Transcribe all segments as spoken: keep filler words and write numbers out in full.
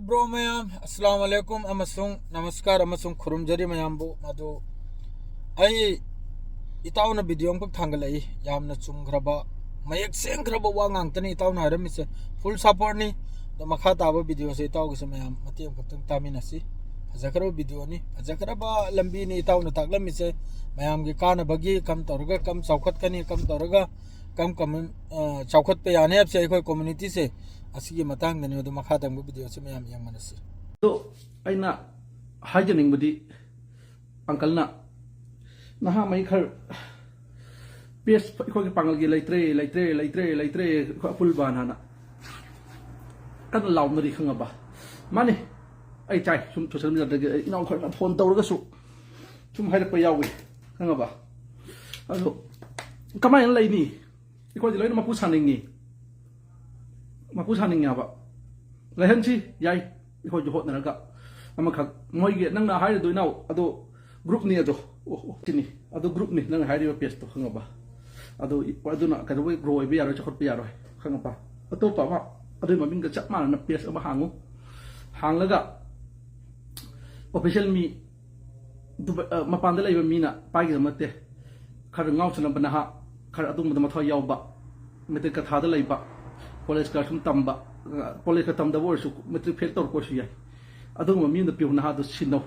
Bro ꯃꯌꯥꯝ, ꯑꯁꯂꯥꯝ ꯑꯂꯩꯀꯨꯝ ꯑꯃꯁꯨꯡ ꯅꯃꯁꯀꯥꯔ ꯑꯃꯁꯨꯡ ꯈꯨꯔꯨꯝꯖꯔꯤ ꯃꯌꯥꯝꯕꯨ꯫ ꯑꯗꯨ ꯑꯩ ꯏꯇꯥꯎꯅ ꯚꯤꯗꯤꯑꯣ ꯑꯃꯈꯛ ꯊꯥꯡꯒꯠꯂꯛꯏ, ꯌꯥꯝꯅ ꯆꯨꯝꯈ꯭ꯔꯕ, ꯃꯌꯦꯛ ꯁꯦꯡꯈ꯭ꯔꯕ ꯋꯥ ꯉꯥꯛꯇꯅꯤ ꯏꯇꯥꯎꯅ ꯍꯥꯏꯔꯝꯃꯤꯁꯦ꯫ ꯐꯨꯜ ꯁꯄꯣꯔꯠꯅꯤ꯫ ꯑꯗꯣ ꯃꯈꯥ ꯇꯥꯕ ꯚꯤꯗꯤꯑꯣꯁꯦ ꯏꯇꯥꯎꯒꯤꯁꯦ ꯃꯌꯥꯝ ꯃꯇꯦꯛ ꯑꯃꯈꯛꯇꯪ ꯇꯥꯃꯤꯟꯅꯁꯤ꯫ ꯐꯖꯈ꯭ꯔꯕ ꯚꯤꯗꯤꯑꯣꯅꯤ, ꯐꯖꯈ꯭ꯔꯕ ꯂꯝꯕꯤꯅꯤ ꯏꯇꯥꯎꯅ ꯇꯥꯛꯂꯝꯃꯤꯁꯦ꯫ ꯃꯌꯥꯝꯒꯤ ꯀꯥꯟꯅꯕꯒꯤ, ꯀꯝ ꯇꯧꯔꯒ ꯀꯝ ꯆꯥꯎꯈꯠꯀꯅꯤ, ꯀꯝ ꯇꯧꯔꯒ ꯀꯝ ꯀꯝ ꯑ, ꯆꯥꯎꯈꯠꯄ ꯌꯥꯅꯤ ꯍꯥꯏꯕꯁꯦ ꯑꯩꯈꯣꯏ ꯀꯝꯃ꯭ꯌꯨꯅꯤꯇꯤꯁꯦ ꯑꯁꯤꯒꯤ ꯃꯇꯥꯡꯗꯅꯤ꯫ ꯑꯗꯨ ꯃꯈꯥ ꯇꯝꯕ ꯚꯤꯗꯤꯑꯣꯁꯦ ꯃꯌꯥꯝ ꯌꯦꯡꯃꯤꯟꯅꯁꯤ꯫ ꯑꯗꯣ ꯑꯩꯅ ꯍꯥꯏꯖꯅꯤꯡꯕꯗꯤ, ꯑꯪꯀꯜꯅ ꯅꯍꯥ ꯃꯩ ꯈꯔ ꯄꯦꯁ ꯑꯩꯈꯣꯏꯒꯤ ꯄꯥꯡꯒꯜꯒꯤ ꯂꯩꯇ꯭ꯔꯦ, ꯂꯩꯇ꯭ꯔꯦ, ꯂꯩꯇ꯭ꯔꯦ, ꯂꯩꯇ꯭ꯔꯦ, ꯑꯩꯈꯣꯏ ꯑꯄꯨꯜꯕꯥꯟ ꯍꯥꯏꯅ ꯀꯟꯅ ꯂꯥꯎꯅꯔꯤ, ꯈꯪꯉꯕ? ꯃꯥꯅꯤ, ꯑꯩ ꯆꯥꯏ꯫ ꯁꯨꯝ ꯁꯣꯁꯤꯌꯦꯜ ꯃꯤꯗꯤꯌꯥꯗꯒꯤ ꯑꯩ ꯏꯅꯥꯎ ꯈꯔꯅ ꯐꯣꯟ ꯇꯧꯔꯒꯁꯨ ꯁꯨꯝ ꯍꯥꯏꯔꯛꯄ ꯌꯥꯎꯏ, ꯈꯪꯉꯕ? ꯑꯗꯣ ꯀꯃꯥꯏꯅ ꯂꯩꯅꯤ? ꯑꯩꯈꯣꯏꯗꯤ ꯂꯣꯏꯅ ꯃꯄꯨ ꯁꯥꯅꯤꯡꯉꯤ, ꯃꯄꯨ ꯁꯥꯅꯤꯡꯉꯦ ꯍꯥꯏꯕ꯫ ꯂꯩꯍꯟꯁꯤ, ꯌꯥꯏ, ꯑꯩꯈꯣꯏꯁꯨ ꯍꯣꯠꯅꯔꯒ꯫ ꯑꯃꯈꯛ ꯃꯣꯏꯒꯤ ꯅꯪꯅ ꯍꯥꯏꯔꯤꯗꯣ, ꯏꯅꯥꯎ, ꯑꯗꯣ ꯒ꯭ꯔꯨꯞꯅꯤ ꯑꯗꯣ꯫ ꯑꯣ, ꯑꯣ, ꯁꯤꯅꯤ꯫ ꯑꯗꯨ ꯒ꯭ꯔꯨꯞꯅꯤ ꯅꯪꯅ ꯍꯥꯏꯔꯤꯕ ꯄꯦꯖꯇꯣ, ꯈꯪꯉꯕ? ꯑꯗꯨ, ꯑꯗꯨꯅ ꯀꯩꯗꯧꯕꯩ ꯒ꯭ꯔꯣ ꯑꯣꯏꯕ ꯌꯥꯔꯣꯏ, ꯆꯥꯎꯈꯠꯄ ꯌꯥꯔꯣꯏ, ꯈꯪꯉꯕ? ꯑꯇꯣꯞꯄ ꯑꯃ ꯑꯗꯨꯒꯤ ꯃꯃꯤꯡꯒ ꯆꯞ ꯃꯥꯟꯅꯅ ꯄꯦꯖ ꯑꯃ ꯍꯥꯡꯉꯨ꯫ ꯍꯥꯡꯂꯒ ꯑꯣꯐꯤꯁꯤꯌꯦꯜ ꯃꯤ ꯗꯨꯕ-, ꯑ, ꯃꯄꯥꯟꯗ ꯂꯩꯕ ꯃꯤꯅ ꯄꯥꯏꯒꯗꯕ ꯅꯠꯇꯦ꯫ ꯈꯔ ꯉꯥꯎꯁꯟꯅꯕ ꯅꯍꯥ, ꯈꯔ ꯑꯗꯨꯒꯨꯝꯕꯗ ꯃꯊ꯭ꯋꯥꯏ ꯌꯥꯎꯕ, ꯃꯦꯇ꯭ꯔꯤꯛꯀ ꯊꯥꯗ ꯂꯩꯕ, ꯀꯣꯂꯦꯖꯀ ꯁꯨꯝ ꯇꯝꯕ, ꯑ, ꯀꯣꯂꯦꯖꯀ ꯇꯝꯗꯕ ꯑꯣꯏꯔꯁꯨ ꯃꯦꯇ꯭ꯔꯤꯛ ꯐꯦꯜ ꯇꯧꯔꯛꯄ ꯑꯣꯏꯔꯁꯨ ꯌꯥꯏ꯫ ꯑꯗꯨꯒꯨꯝꯕ ꯃꯤ ꯑꯃꯗ ꯄꯤꯌꯨ, ꯅꯍꯥꯗꯣ ꯁꯤꯟꯅꯧ꯫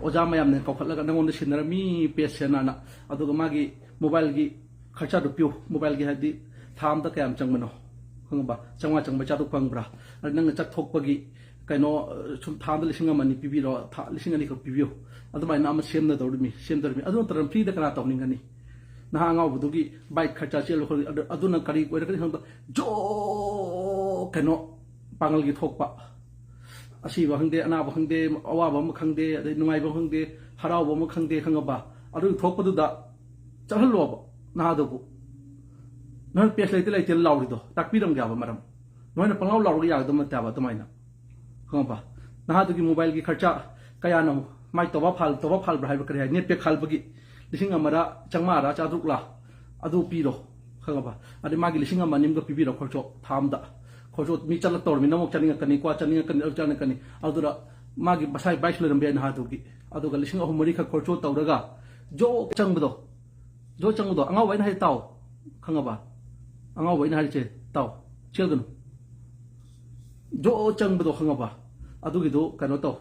ꯑꯣꯖꯥ ꯃꯌꯥꯝꯅ ꯀꯧꯈꯠꯂꯒ ꯅꯪꯉꯣꯟꯗ ꯁꯤꯟꯅꯔꯝꯃꯤ ꯄꯦꯖ ꯁꯦꯅꯥꯅ꯫ ꯑꯗꯨꯒ ꯃꯥꯒꯤ ꯃꯣꯕꯥꯏꯜꯒꯤ ꯈꯔꯆꯥꯗꯨ ꯄꯤꯌꯨ꯫ ꯃꯣꯕꯥꯏꯜꯒꯤ ꯍꯥꯏꯗꯤ ꯊꯥ ꯑꯃꯗ ꯀꯌꯥꯝ ꯆꯪꯕꯅꯣ, ꯈꯪꯉꯕ? ꯆꯥꯝꯃꯉꯥ ꯆꯪꯕ ꯆꯥꯇ꯭ꯔꯨꯛ ꯐꯪꯕ꯭ꯔꯥ? ꯑꯗ ꯅꯪꯅ ꯆꯠꯊꯣꯛꯄꯒꯤ ꯀꯩꯅꯣ, ꯑ, ꯁꯨꯝ ꯊꯥ ꯑꯃꯗ ꯂꯤꯁꯤꯡ ꯑꯃ ꯑꯅꯤ ꯄꯤꯕꯤꯔꯣ, ꯊꯥ ꯂꯤꯁꯤꯡ ꯑꯅꯤꯈꯛ ꯄꯤꯕꯤꯌꯨ꯫ ꯑꯗꯨꯃꯥꯏꯅ ꯑꯃ ꯁꯦꯝꯅꯗꯧꯔꯤꯃꯤ, ꯁꯦꯝꯗꯧꯔꯤꯃꯤ꯫ ꯑꯗꯨ ꯅꯠꯇ꯭ꯔꯒ ꯐ꯭ꯔꯤꯗ ꯀꯅꯥ ꯇꯧꯅꯤꯡꯒꯅꯤ? ꯅꯍꯥ ꯑꯉꯥꯎꯕꯗꯨꯒꯤ ꯕꯥꯏꯛ ꯈꯔꯆꯥ ꯆꯦꯜꯂꯨ ꯈꯣꯠꯂꯨ, ꯑꯗꯨ, ꯑꯗꯨꯅ ꯀꯔꯤ ꯑꯣꯏꯔꯛꯀꯅꯤ ꯈꯪꯕ? ꯖꯣ! ꯀꯩꯅꯣ, ꯄꯥꯡꯒꯜꯒꯤ ꯊꯣꯛꯄ꯫ ꯑꯁꯤꯕ ꯈꯪꯗꯦ, ꯑꯅꯥꯕ ꯈꯪꯗꯦ, ꯑꯋꯥꯕ ꯑꯃ ꯈꯪꯗꯦ, ꯑꯗꯩ ꯅꯨꯡꯉꯥꯏꯕ ꯑꯃ ꯈꯪꯗꯦ, ꯍꯔꯥꯎꯕ ꯑꯃ ꯈꯪꯗꯦ, ꯈꯪꯉꯕ? ꯑꯗꯨꯒꯤ ꯊꯣꯛꯄꯗꯨꯗ ꯆꯠꯍꯜꯂꯣꯕ ꯅꯍꯥꯗꯨꯕꯨ꯫ ꯅꯪ ꯄꯦꯁ ꯂꯩꯇꯦ ꯂꯩꯇꯦ ꯂꯥꯎꯔꯤꯗꯣ ꯇꯥꯛꯄꯤꯔꯝꯒꯦ ꯍꯥꯏꯕ ꯃꯔꯝ꯫ ꯅꯣꯏꯅ ꯄꯪꯂꯥꯎ ꯂꯥꯎꯔꯒ ꯌꯥꯒꯗꯕ ꯅꯠꯇꯦ ꯍꯥꯏꯕ ꯑꯗꯨꯃꯥꯏꯅ꯫ ꯈꯪꯉꯕ? ꯅꯍꯥꯗꯨꯒꯤ ꯃꯣꯕꯥꯏꯜꯒꯤ ꯈꯔꯆꯥ ꯀꯌꯥꯅꯣ? ꯃꯥꯏ ꯇꯣꯕꯥ ꯐꯥꯜ-, ꯇꯣꯕꯥ ꯐꯥꯜꯕ꯭ꯔꯥ ꯍꯥꯏꯕ ꯀꯔꯤ ꯍꯥꯏ? ꯅꯦꯠ ꯄꯦꯛ ꯈꯥꯜꯕꯒꯤ ꯂꯤꯁꯤꯡ ꯑꯃꯔ ꯆꯥꯝꯃꯉꯥꯔ ꯆꯥꯇ꯭ꯔꯨꯛꯂ ꯑꯗꯨ ꯄꯤꯔꯣ꯫ ꯈꯪꯉꯕ? ꯑꯗꯩ ꯃꯥꯒꯤ ꯂꯤꯁꯤꯡ ꯑꯃ ꯑꯅꯤ ꯑꯃꯒ ꯄꯤꯕꯤꯔꯣ ꯈꯣꯔꯆꯣ ꯊꯥ ꯑꯝꯗ꯫ ꯈꯣꯔꯁꯣ ꯃꯤ ꯆꯠꯂ ꯇꯧꯔꯃꯤꯅ ꯑꯃꯨꯛ ꯆꯥꯅꯤꯡꯉꯛꯀꯅꯤ, ꯀ꯭ꯋꯥ ꯆꯥꯅꯤꯡꯉꯛꯀꯅꯤ, ꯑꯗꯨ ꯆꯥꯅꯤꯡꯉꯛꯀꯅꯤ꯫ ꯑꯗꯨꯗ ꯃꯥꯒꯤ ꯃꯁꯥꯒꯤ ꯕꯥꯏꯛꯁꯨ ꯂꯩꯔꯝꯕ ꯌꯥꯏ ꯅꯍꯥꯗꯨꯒꯤ꯫ ꯑꯗꯨꯒ ꯂꯤꯁꯤꯡ ꯑꯍꯨꯝ ꯃꯔꯤꯈꯛ ꯈꯣꯔꯁꯣ ꯇꯧꯔꯒ ꯖꯣ ꯆꯪꯕꯗꯣ, ꯖꯣ ꯆꯪꯕꯗꯣ, ꯑꯉꯥꯎꯕ ꯑꯩꯅ ꯍꯥꯏꯁꯦ ꯇꯥꯎ, ꯈꯪꯉꯕ? ꯑꯉꯥꯎꯕ ꯑꯩꯅ ꯍꯥꯏꯔꯤꯁꯦ ꯇꯥꯎ, ꯆꯦꯜꯒꯅꯨ꯫ ꯖꯣ ꯆꯪꯕꯗꯣ ꯈꯪꯉꯕ? ꯑꯗꯨꯒꯤꯗꯣ ꯀꯩꯅꯣ ꯇꯧ,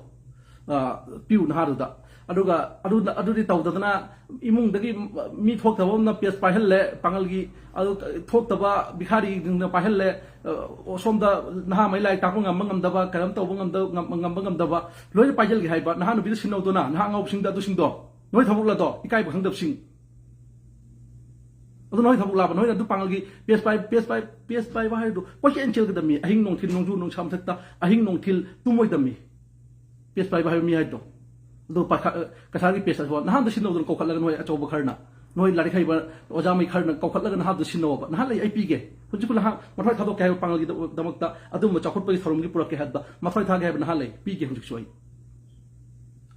ꯑ, ꯄꯤꯌꯨ ꯅꯍꯥꯗꯨꯗ꯫ ꯑꯗꯨꯒ ꯑꯗꯨ, ꯑꯗꯨꯗꯤ ꯇꯧꯗꯗꯅ ꯏꯃꯨꯡꯗꯒꯤ ꯃꯤ ꯊꯣꯛꯇꯕ ꯑꯃꯅ ꯄꯦꯖ ꯄꯥꯏꯍꯜꯂꯦ, ꯄꯥꯡꯒꯜꯒꯤ ꯑꯗꯨ ꯊꯣꯛꯇꯕ ꯚꯤꯈꯥꯔꯤꯁꯤꯡꯅ ꯄꯥꯏꯍꯜꯂꯦ, ꯑ, ꯁꯣꯝꯗ ꯅꯍꯥ ꯃꯩ ꯂꯥꯏꯔꯤꯛ ꯇꯥꯛꯄ ꯉꯝꯕ ꯉꯝꯗꯕ, ꯀꯔꯝ ꯇꯧꯕ ꯉꯝꯗ-, ꯉꯝ-, ꯉꯝꯕ ꯉꯝꯗꯕ ꯂꯣꯏꯅ ꯄꯥꯏꯁꯤꯜꯒꯦ ꯍꯥꯏꯕ ꯅꯍꯥ ꯅꯨꯄꯤꯗ ꯁꯤꯟꯅꯧꯗꯣꯅ, ꯅꯍꯥ ꯑꯉꯥꯎꯕꯁꯤꯡꯗ ꯑꯗꯨꯁꯤꯡꯗꯣ꯫ ꯅꯣꯏ ꯊꯕꯛꯂꯗꯣ, ꯏꯀꯥꯏꯕ ꯈꯪꯗꯕꯁꯤꯡ꯫ ꯑꯗꯨ ꯅꯣꯏ ꯊꯕꯛ ꯂꯥꯛꯄ, ꯅꯣꯏꯅ ꯑꯗꯨ ꯄꯥꯡꯒꯜꯒꯤ ꯄꯦꯖ ꯄꯥꯏ-, ꯄꯦꯖ ꯄꯥꯏ-, ꯄꯦꯖ ꯄꯥꯏꯕ ꯍꯥꯏꯗꯣ ꯀꯣꯏꯆꯦꯟ ꯆꯦꯜꯒꯗꯕꯅꯤ꯫ ꯑꯍꯤꯡ ꯅꯨꯡꯊꯤꯜ, ꯅꯣꯡꯖꯨ ꯅꯨꯡꯁꯥ ꯃꯊꯛꯇ ꯑꯍꯤꯡ ꯅꯨꯡꯊꯤꯜ ꯇꯨꯝꯃꯣꯏꯗꯕꯅꯤ꯫ ꯄꯦꯖ ꯄꯥꯏꯕ ꯍꯥꯏꯕ ꯃꯤ ꯍꯥꯏꯗꯣ꯫ ꯑꯗꯨ ꯄꯥꯏꯈꯠ-, ꯀꯁꯥꯔꯒꯤ ꯄꯦꯖ ꯑꯁꯤꯐꯥꯎ ꯅꯍꯥꯟꯗ ꯁꯤꯟꯅꯧꯗꯅ ꯀꯧꯈꯠꯂꯒ ꯅꯣꯏ ꯑꯆꯧꯕ ꯈꯔꯅ, ꯅꯣꯏ ꯂꯥꯏꯔꯤꯛ ꯍꯩꯕ ꯑꯣꯖꯥ ꯃꯩ ꯈꯔꯅ ꯀꯧꯈꯠꯂꯒ ꯅꯍꯥꯟꯗ ꯁꯤꯟꯅꯧꯕ꯫ ꯅꯍꯥꯟ ꯂꯩ ꯑꯩ ꯄꯤꯒꯦ꯫ ꯍꯧꯖꯤꯛꯄꯨ ꯅꯍꯥꯟ ꯃꯊ꯭ꯋꯥꯏ ꯊꯥꯗꯣꯛꯀꯦ ꯍꯥꯏꯕ ꯄꯥꯡꯒꯜꯒꯤꯗꯃꯛꯇ ꯑꯗꯨꯝꯕ ꯆꯥꯎꯈꯠꯄꯒꯤ ꯊꯧꯔꯝꯒꯤ ꯄꯨꯔꯛꯀꯦ ꯍꯥꯏꯕꯗ ꯃꯊ꯭ꯋꯥꯏ ꯊꯥꯒꯦ ꯍꯥꯏꯕ ꯅꯍꯥꯟ ꯂꯩ ꯄꯤꯒꯦ ꯍꯧꯖꯤꯛꯁꯨ ꯑꯩ꯫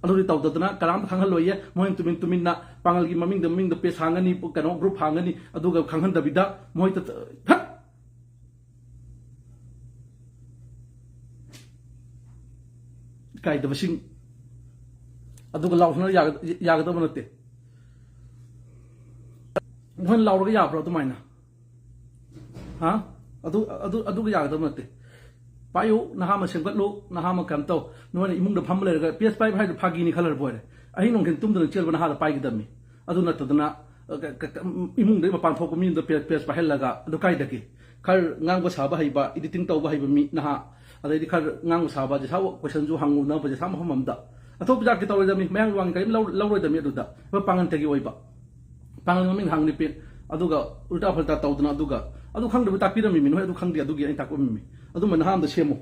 ꯑꯗꯨꯗꯤ ꯇꯧꯗꯗꯅ ꯀꯅꯥꯝꯇ ꯈꯪꯍꯜꯂꯣꯏꯌꯦ꯫ ꯃꯣꯏꯅ ꯇꯨꯃꯤꯟ ꯇꯨꯃꯤꯟꯅ ꯄꯥꯡꯒꯜꯒꯤ ꯃꯃꯤꯡꯗ, ꯃꯃꯤꯡꯗ ꯄꯦꯖ ꯍꯥꯡꯒꯅꯤ, ꯀꯩꯅꯣ ꯒ꯭ꯔꯨꯞ ꯍꯥꯡꯒꯅꯤ, ꯑꯗꯨꯒ ꯈꯪꯍꯟꯗꯕꯤꯗ ꯃꯣꯏꯗ ꯊꯠ! ꯏꯀꯥꯏꯗꯕꯁꯤꯡ꯫ ꯑꯗꯨꯒ ꯂꯥꯎꯁꯤꯅ ꯌꯥꯒ-, ꯌꯥꯒꯗꯕ ꯅꯠꯇꯦ꯫ ꯃꯣꯏꯅ ꯂꯥꯎꯔꯒ ꯌꯥꯕ꯭ꯔꯣ ꯑꯗꯨꯃꯥꯏꯅ? ꯍꯥ? ꯑꯗꯨ, ꯑꯗꯨ, ꯑꯗꯨꯒ ꯌꯥꯒꯗꯕ ꯅꯠꯇꯦ꯫ ꯄꯥꯏꯌꯨ, ꯅꯍꯥ ꯑꯃ ꯁꯦꯝꯒꯠꯂꯨ, ꯅꯍꯥ ꯑꯃ ꯀꯩꯅꯣ ꯇꯧ꯫ ꯅꯣꯏꯅ ꯏꯃꯨꯡꯗ ꯐꯝꯕ ꯂꯩꯔꯒ ꯄꯦꯖ ꯄꯥꯏꯕ ꯍꯥꯏꯗꯨ ꯐꯥꯒꯤꯅꯤ ꯈꯜꯂ ꯂꯣꯏꯔꯦ꯫ ꯑꯍꯤꯡ ꯅꯨꯡꯊꯤꯜ ꯇꯨꯝꯗꯅ ꯆꯦꯟꯕ ꯅꯍꯥꯗ ꯄꯥꯏꯒꯗꯕꯅꯤ꯫ ꯑꯗꯨ ꯅꯠꯇꯗꯅ, ꯑ, ꯀ-, ꯀ-, ꯀ-, ꯏꯃꯨꯡꯗꯒꯤ ꯃꯄꯥꯟ ꯊꯣꯛꯄ ꯃꯤꯗꯨꯗ ꯄꯦꯖ, ꯄꯦꯖ ꯄꯥꯏꯍꯜꯂꯒ ꯑꯗꯨ ꯀꯥꯏꯗꯒꯤ? ꯈꯔ ꯉꯥꯡꯕ ꯁꯥꯕ ꯍꯩꯕ, editing ꯇꯧꯕ ꯍꯩꯕ ꯃꯤ ꯅꯍꯥ, ꯑꯗꯩꯗꯤ ꯈꯔ ꯉꯥꯡꯕ ꯁꯥꯕꯁꯦ ꯁꯥꯕ ꯀꯣꯏꯁꯟꯁꯨ ꯍꯪꯉꯨꯅꯕꯁꯦ ꯁꯥ ꯃꯐꯝ ꯑꯃꯗ꯫ ꯑꯇꯣꯞꯄ ꯖꯥꯠꯀꯤ ꯇꯧꯔꯣꯏꯗꯕꯅꯤ, ꯃꯌꯥꯡ ꯋꯥꯡ ꯀꯔꯤꯝ ꯂꯧ-, ꯂꯧꯔꯣꯏꯗꯕꯅꯤ ꯑꯗꯨꯗ꯫ ꯑꯩꯈꯣꯏ ꯄꯥꯡꯒꯜ ꯇꯒꯤ ꯑꯣꯏꯕ꯫ ꯄꯥꯡꯒꯜ ꯃꯃꯤꯡ ꯍꯥꯡꯂꯤꯄꯤ, ꯑꯗꯨꯒ ꯎꯜꯇꯥ ꯐꯜꯇꯥ ꯇꯧꯗꯅ, ꯑꯗꯨꯒ ꯑꯗꯨ ꯈꯪꯗꯕ ꯇꯥꯛꯄꯤꯔꯝꯃꯤꯃꯤ, ꯅꯣꯏ ꯑꯗꯨ ꯈꯪꯗꯦ, ꯑꯗꯨꯒꯤ ꯑꯩꯅ ꯇꯥꯛꯄꯤꯔꯝꯃꯤꯃꯤ꯫ ꯑꯗꯨꯝꯕ ꯅꯍꯥ ꯑꯝꯗ ꯁꯦꯝꯃꯨ꯫